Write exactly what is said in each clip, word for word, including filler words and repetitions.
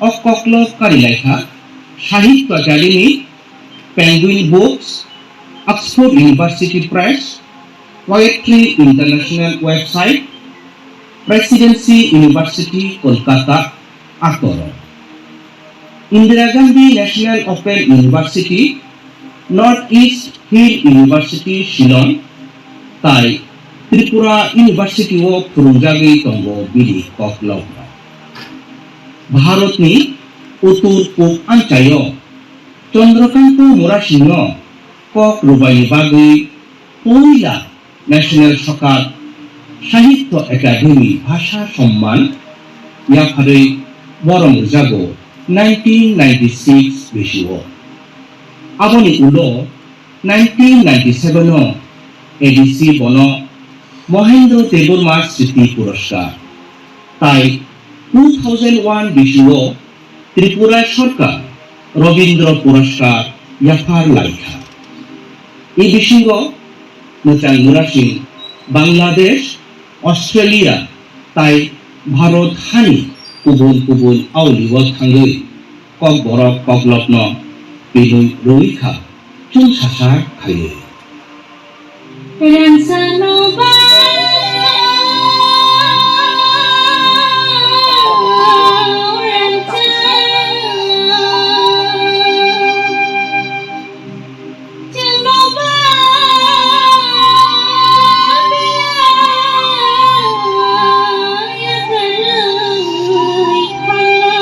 Kok koklop karilaikha Sahitya Academy, Penguin Books, Oxford University Press, Poetry International Website, Presidency University Kolkata, Aktoro, Indira Gandhi National Open University, North East Hill University Shillong tai Tripura University o phwrwngjagwi tongo bini koklop. Bharatni uttor pub anchaio Chandrakanta Murasingno kok rwbaini bagwi puila National Sokar Sahitya Academy Bhasha Samman yapharwi borom rwjago nineteen ninety-six bisio. Aboni ulo nineteen ninety-seven o A D C bono Mohendra Debbarma Smriti Puraskar tai two thousand one bisio Tripura Sarkar Rabindra Puraskar yaphar laikha. I bisingo Mwchang Murasing Bangladesh, Australia tai Bharat hani kubun kubun aulio thangwi Kokborok koklopno pinwi rwikha. Chwng sasak khaio. Rangchakno ba, rangchak, chwngno ba, yakarwi phala.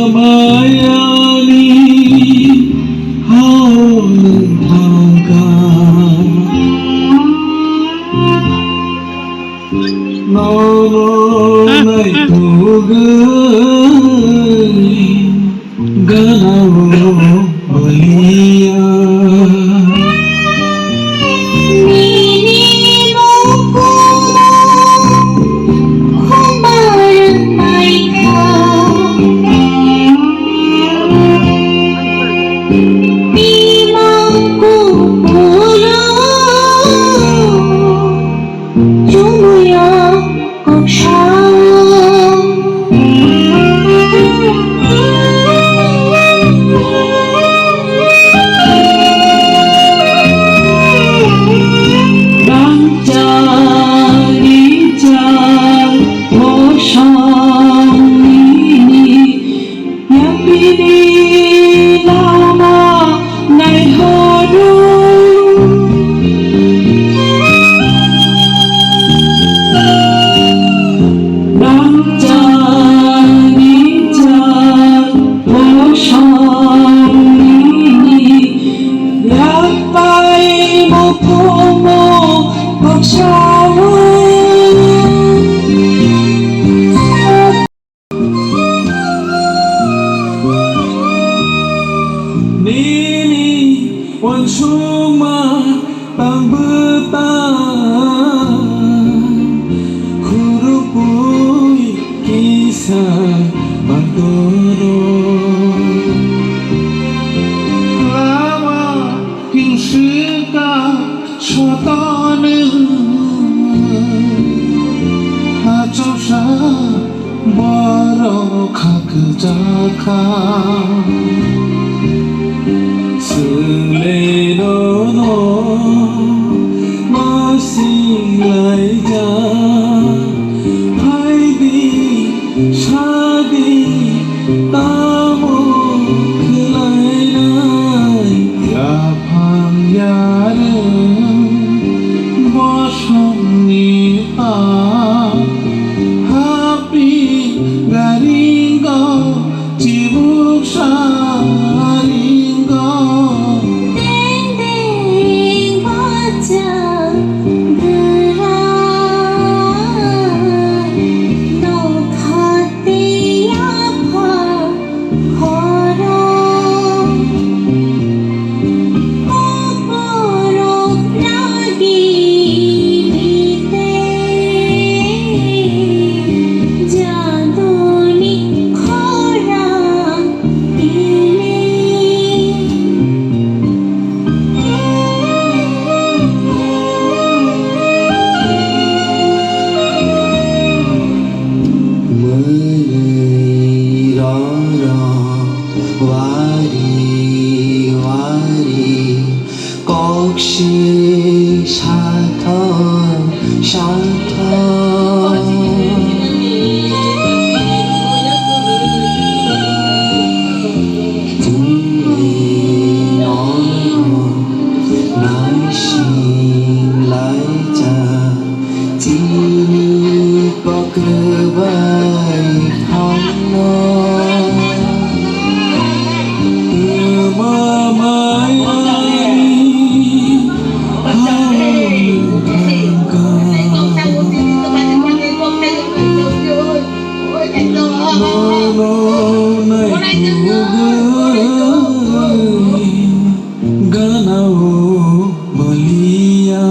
Mayani hao nwng thangkha. Nono naitugwi ganao baliya. Nini mokolo khumbar maikha. Bimang kukulo chumuya. Yapini lama naihoro. Rangchakni chak bosongni yapai mokomo koksao. Nini uansukma tangbo tang, khurupui kisa bantoro. Lama hingsika sotoni achomsa borok kha kwchakha. Chwngno no masing laijak, phaidi sadi tamo khwlainai. Gana o baliya.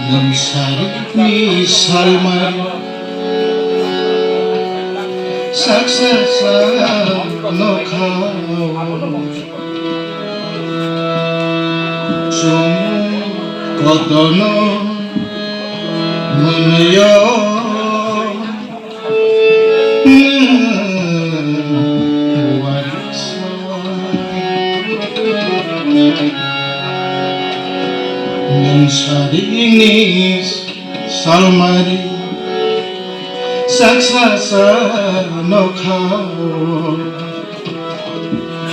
Nwng sarikni salmari saksa sa nokha. Chwng kotono mwnwiyo nwng warisa. Nwng sarini salmari saksa sa nokha.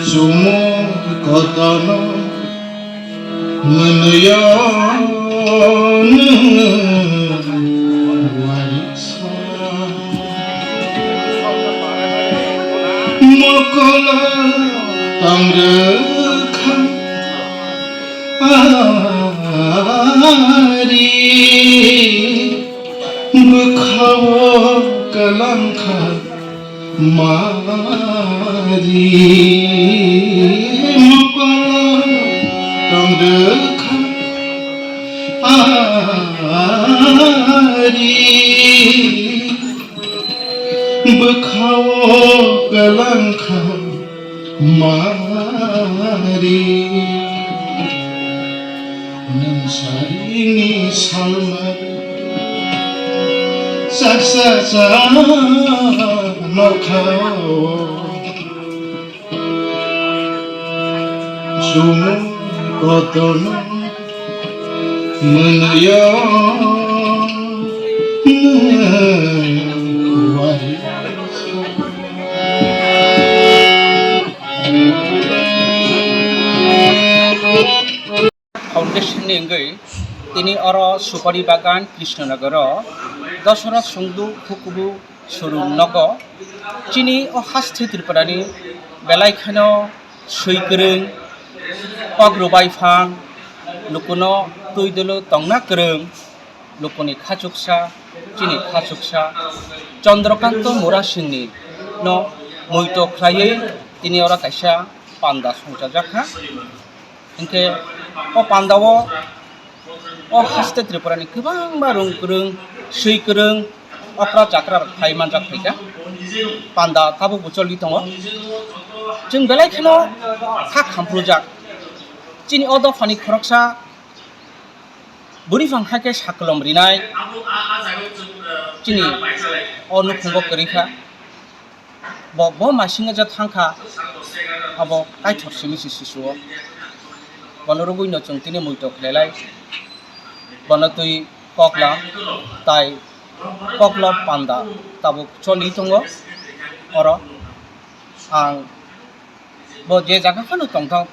Chumui kotono mwnwiyo nwng warisa. Mokolo tong rwkha ari, bwkhao kwlangkha mari. Mokolo tong rwkha ari, bwkhao kwlangkha mari. Nwng sarini salmari saksa sa nokhao. Chumui kotono mwnwiyo nwng warisa. Foundation ni wngwi tini oro Supari Bagan, Krishnanagar o Dasarath Songduk Hukubu Showroom nogo chini o haste Tripura ni belai kheno swi kwrwng, kok rwbai phang, lukuno twi dolo tongna kwrwng, lukuni khachuksa, chini khachuksa Chandrakanta Murasingni no muito khlaiwi tini oro kaisa panda songchajak kha. Hinkhe o pandao o haste Tripura ni kwbangma rwng kwrwng, swi kwrwng, okra chakra rok phai manjak phaikha. Panda tabuk bo choli tongo. Chwng belai kheno kha khamprujak. Chini o dophani khoroksa bwrwi phang hai khe sakolom rinai chini o nukhungo kwrwi kha. Bo, bo masingo je thang kha, Abo kaithok simi si sisuo. Bono rwgwino chwng tini muito khlailai. Bono twi kokla tai koklo panda tabuk choli tongo. Oro ang bo je jaga phano tongthok,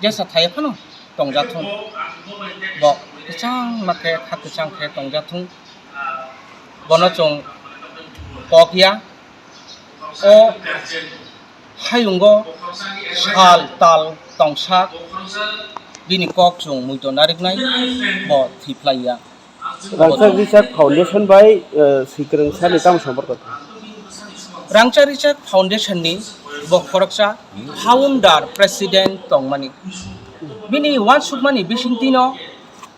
jesa thai phano tongjathung. Bo kwchangma khe, kha kwchang khe tongjathung. Bono chwng kok ya. O hayungo sal tal tongsak, bini kok chwng muito nariknai, bo thwi phlai ya. Rangchak Richard Foundation bai, eh, Swikwrwng Sani tamo somporko? Rangchak Richard Foundation ni bo khoroksa founder, president tongmani. Bini uansukmani bisingtwino,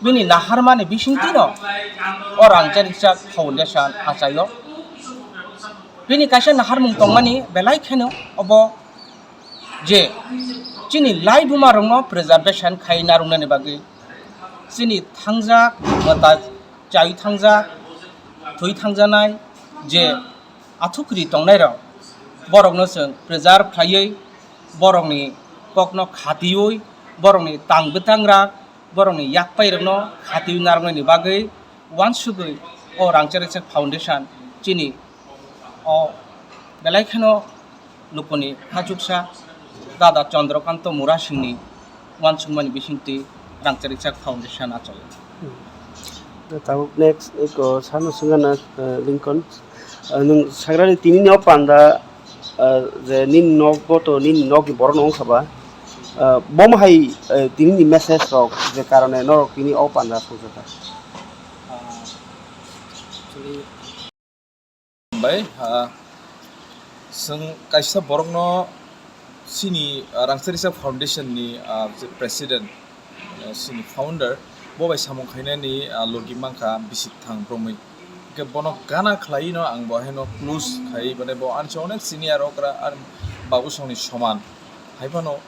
bini naharmani bisingtwino o Rangchak Richard Foundation achaio. Bini kaisa naharmung tongmani belai kheno obo je chini lai buma rokno preservation khai narwknani bagwi chini thangjak mwtai chai thangjak thwi thangjanai je athukri tongnai rok borokno chwng preserve khaiwi borokni kokno khatiwi borokni tang bwtang rak borokni yakpai rokno khatiwi narwknani bagwi uansugwi o Rangchak Richard Foundation chini o belai kheno lukuni hachuksa Dada Chandrakanta Murasingni uansukmani bisingtwi Rangchak Richard Foundation achalo. Tabuk next eko sano swngana, eh, Lincoln. Eh, nwng sagrani tini ni o panda, eh, je nini nok bo to nini nok ni borok no wngkha ba. Eh, bomo hai, eh, tini ni message rok je karone norok tini o panda songjakha. Bai, ah, chwng kaisa borokno chini, ah, Rangchak Richard Foundation ni, ah, je president, ah, chini founder, bo bai samung khainani, ah, logi mankha bisik thang bromwi. Hwnkhe bono gana khlaiwi no ang bo haino close khai, mane bo ani se onek senior okra, ani babusongni soman. Hai phano,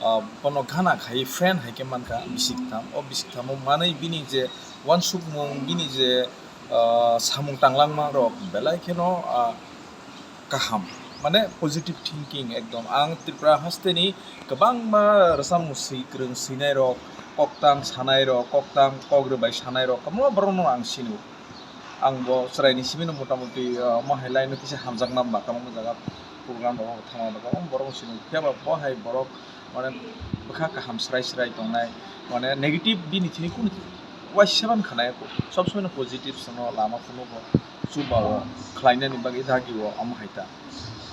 ah, bono gana khai friend hai khe mankha bisik tham. O bisik thamo manwi bini je uansukmung, bini je, ah, samung tanglangma rok belai kheno, ah, kaham, mane positive thinking ekdom. Ang Tripura hasteni kwbangma rwchapmung swi kwrwng swinai rok, koktang sanai rok, koktang kok rwbai sanai rok, kwbangma borok no ang sini o. Ang bo chwraini simi no motamuti, ah, omo hai line o kisa hamjakma ba kwbangma jaga program rok thangma ba kwbangma borok no sini o. Phiya ba bo hai borok mane bwkha kaham srai srai tongnai, mane negative bini thini kunu waisa ban khana ya, sob somoi no positive sono lama phunukgo, chuba o khlainani bagwi dagi o omo hai ta.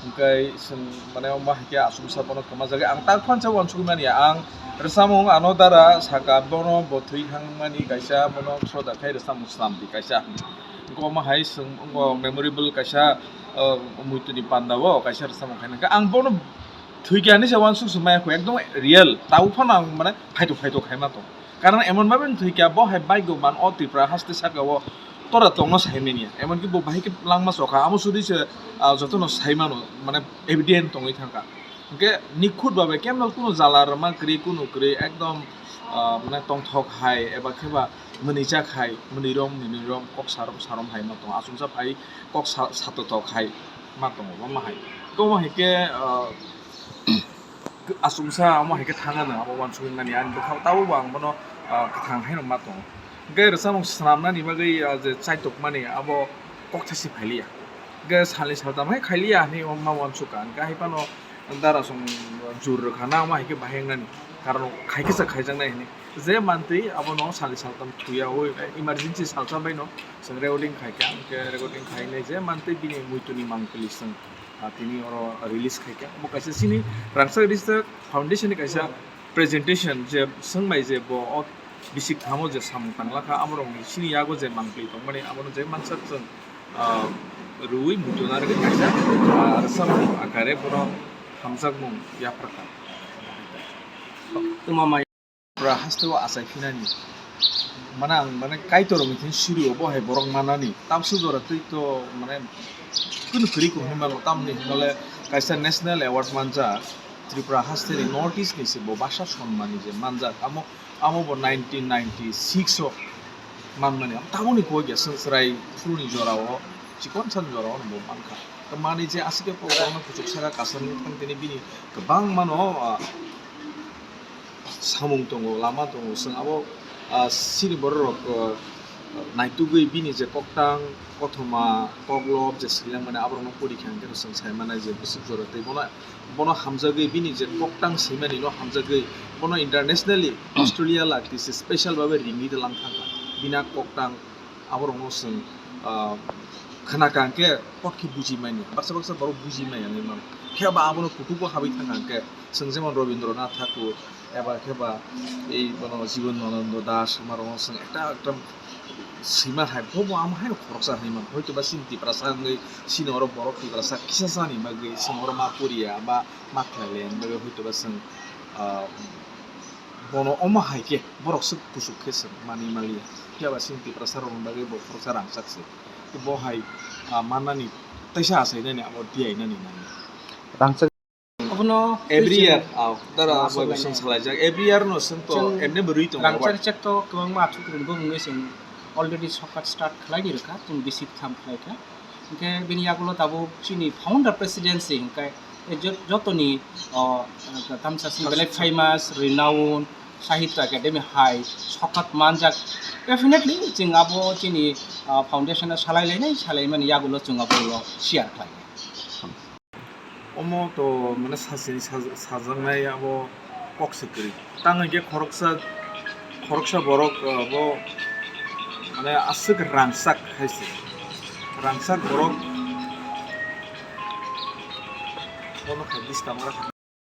Hwnkhe chwng mane omo hai khe achomsa bono kwma jagwi ang tak phan sa uansukgwi mani ya, ang rwchapmung ano dara saka bono bo thwi thangmani kaisa bono sroda khai rwchapmung swnam di kaisa. Hwnkhe omo hai chwng wngkha memorable kaisa, uh, muitu ni panda o kaisa rwchapmung khaina hwnkhe ang bono thwikya hinwi se uansuk se maya kho, ekdom real. Tabuk phano ang mane phaito phaito khaima tong. Karon emon bhabe thwikya, bo hai baigo man o Tripura haste saka o tora tongno sai manya. Emon ki bo bahai khe langma chokha, amo sudi se, ah, jotono sai mano, mane evident tongwi thangkha. Hwnkhe nikhut bhabe kemno kuno jala rwma kwrwi, kuno kwrwi, ekdom, ah, mane tongthok hai eba khe ba mwnwijak hai, mwnwi rom, mwnwi rom, kok sarom, sarom hai ma tongo. Achomsa phai kok sa-, satotok hai ma tongo, omo hai. Omo hai khe, ah, achomsa omo hai khe thangna nang abo uansugwi mani, ani bwkha tabukbo ang bono, ah, kwthang haino ma tongo. Hwnkhe rwchapmung swnamnani bagwi, ah, je chaitokmani abo kok thasi phailiya. Hwnkhe salni saltham hai khailiya hinwi ma uansukha. Hwnkhe hai phano dara song jur rwkha na omo hai khe bahai wngnani. Karon khai khe se khaijaknai hinwi. Je mantwi abono salni saltham thuya oi, emergency salsa baino chwng recording khai kha, hwnkhe recording khainai je mantwi bini muituni mangpili chwng, ah, tini oro release khai kha. Bo kaisa chini Rangchak Richard Foundation ni kaisa presentation je swngmai je bo o bisik thamo je samung tangla kha, amorokni chini yago je mangpili tongmani abono je mansa chwng, ah, rwui muitu narwgwi kaisa, ah, rwchapmung akare bono hamjakmung yapharkha. Tuma mai. Pura hasteo achai phinani. Mane ang mane Kaitor rokni thani siri o bo hai borok manani. Tamsuk jora twi to mane kunu kwrwi kok hinwi mano, tamni hinmale kaisa national award manjak Tripura hasteni North East ni se bo basa sonmani je manjak. Amo, amo bo nineteen ninety six o manmani. Amo tabukni kok ya chwng chwrai phuruni jora o, chikon sani jora o bo mankha. Manwi je aswk khe kokborokno kuchuk saka kasarwi thang tini bini kwbangmano, ah, samung tongo, lama tongo. Chwng abo, ah, chini bororok, ah, naitugwi bini je koktang, kothoma, koklob je swilangmani aborokno pori kha hwnkhe chwng sai mannai je bwswk jora tei bono, bono hamjagwi bini je koktang swimani no hamjagwi bono internationally Australia lak twi se special babe ringwi tlang thangkha. Bini a koktang aborokno chwng, ah, khna kha hwnkhe pot khe buji manya, baksa baksa borok buji manya hinwi mano. Phiya ba abono kutubo habwi thang kha hwnkhe chwng jemon Rabindranath Thakur eba khe ba ei bono Jibanananda Das, omarokno chwng ekta ekta swima hai, bo bo amo haino khoroksa hinwi mano. Hoito ba chini Tiprasa wngwi chini oro borok Tiprasa kisa chani bagwi chwng oro ma poriya ba ma khlai laiya bagwi hoito ba chwng, ah, bono omo hai khe borok swk kuchuk khe swk manwi manliya. Phiya ba chini Tiprasa rokni bagwi bo khoroksa rangchak se. Bo hai, ah, mannani teisa achainani abo diyainani nango. Rangchak. Abono every year, ah, dara ah, abo chwng salaijak. Every year no chwng to chwng emne bo rwi tongo. Rangchak check to kwbangma achuk rin bo mungwi chwng already sokat start khlai ni rwkha, chwng bisi tham khlai kha. Hwnkhe bini yagulo tabuk chini founder presidency hwnkhe, eh, jo-, jotoni, oh, eh, tamsa sini belai famous, renowned, Sahitya Academy hai sokat manjak. Definitely, chwng abo chini, ah, foundation o salai lainai, salai mani yagulo chwng abo ulo share khlai. Omo to mane sachini saj-, sajaknai abo kok se kwrwi. Tang hwnkhe khoroksa, khoroksa borok, ah, bo mane aswk rangchak hai se. Rangchak borok bono khai disturb ora.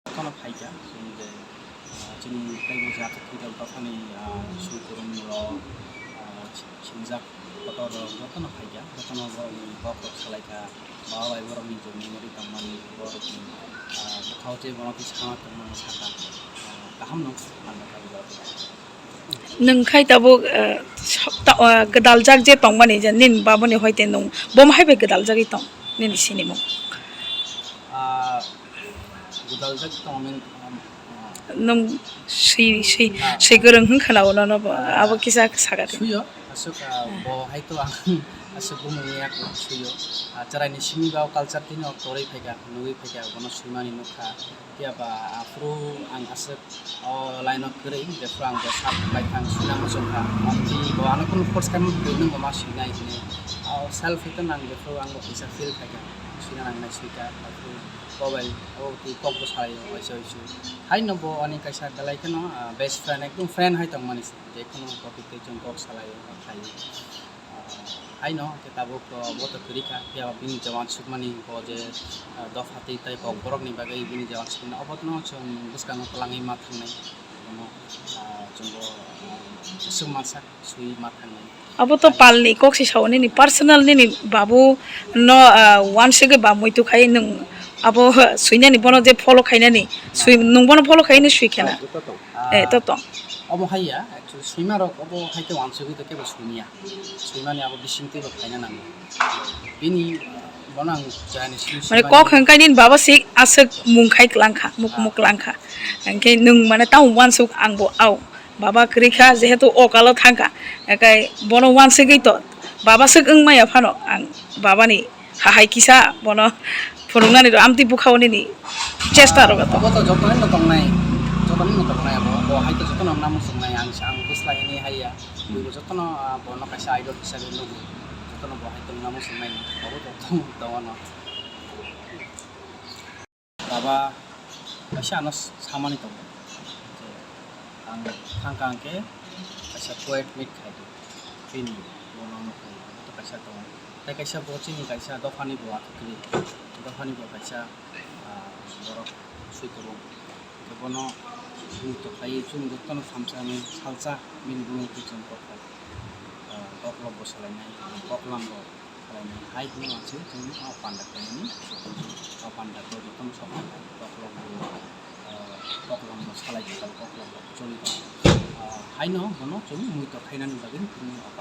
Jotono phaikha, chwng je, ah, chini teibo jaga thwida dophani, ah, sui kwrwng rok, ah, sinjak kotor rok jotono phaikha, jotono borokni kok rok salaikha, baba bai borokni je memory tongmani borokni, ah, bwkhao tei bono kisa sama tongmani sakha, ah, kaham no manjakha borok. Nwng khai tabuk, ah, so-, ta-, ah, gwdaljak je tongmani je nini babani hoite nwng bomo hai bai gwdaljagwi tong nini sinimung? Ah, Gwdal jak tong min, um, Nwng swi, swi, ah, swi kwrwng hwn khana o nono bo, ah, abo kisa sakha de. Suyo, aswk, ah, bo hai to ang aswk bumung ya ko suyo. Ah, chwraini simi ba o culture tini o torwi phaikha, nugwi phaikha, bono swimani nukha. Phiya ba aphuru ang aswk o line o kwrwi, jephuru ang bo sak bai thang swina muchung kha. Amtwi bo ano kunu force khaima kwrwi nwng bo ma swinai hinwi. Ah, self hito nang jephuru ang bo kisa feel khaikha, swina nangnai swikha, aphuru. Mobile, abo twi kok bwsai waisa waisa. Haino bo ani kaisa belai kheno, ah, best friend, ekdom friend hai tongmani se. Je kheno topic twi chwng kok salai o, khlai o. Ah, haino khe tabuk, ah, bo to kwrwi kha, phiya ba bini je uansukmani, bo je, ah, dopha twi tei kok borokni bagwi bini je uansukmani, obono chwng bwskango twlangwi ma thangnai. Bono, ah, chwngbo, ah, swk mansak. Swi ma thangnai. Abo to palni kok se sao, nini personal nini babu no, ah, uansugwi ba muitu khai nwng abo swinani bono je follow khainani, swi, nwng bono follow khainani swi khena. Ah, joto tong. Eh, to tong. Obo hai ya, actually swima rok obo hai khe uansugwi to kebo swimya. Swimani abo bising twibo khaina nango. Bini, ah, bono ang jani swi-, mane swimani kok hwnkhai nini baba se aswk mung khai kwlangkha, muk muk kwlangkha. Hwnkhe nwng mane tamo uansuk ang bo au. Baba kwrwi kha, jehetu o kalo thang kha, ekai bono uansugwi to, baba swk wng maya phano ang babani hahai kisa bono phunuknani rw amtwi bwkha-o nini chesta rwgwi tongo. Abo to jotono no tongnai, jotono no tongnai abo, bo hai to jotono wngna muchungnai, ang sa, ang bwsla hwnwi hai ya, buibo jotono, ah, bono kaisa idol hisabe nugo, jotono bo hai to wngna muchungnai, abo to tong-, tongo no. Baba kaisa ano samani tongo je ang thangka hwnkhe kaisa poet meet khaidi, bini bono nukui abo to kaisa tongo. Tei kaisa bo chini kaisa dophani bo athukli, dophani bo kaisa, ah, borok sui kwrwng. Khe bono muitu khlaiwi chwng jotono thamsa hwnwi salsa bini bumung twi chwng kok, ah, koklop bo salainai, koklam bo. Khlainai hai hwnwi uansugwi chwng o panda khlainani, o panda khe jotono sok nai, koklop bo, ah, koklop bo salai khe koklop bo choli tong. Ah, haino bono chwng muitor khainani bagwi chwng o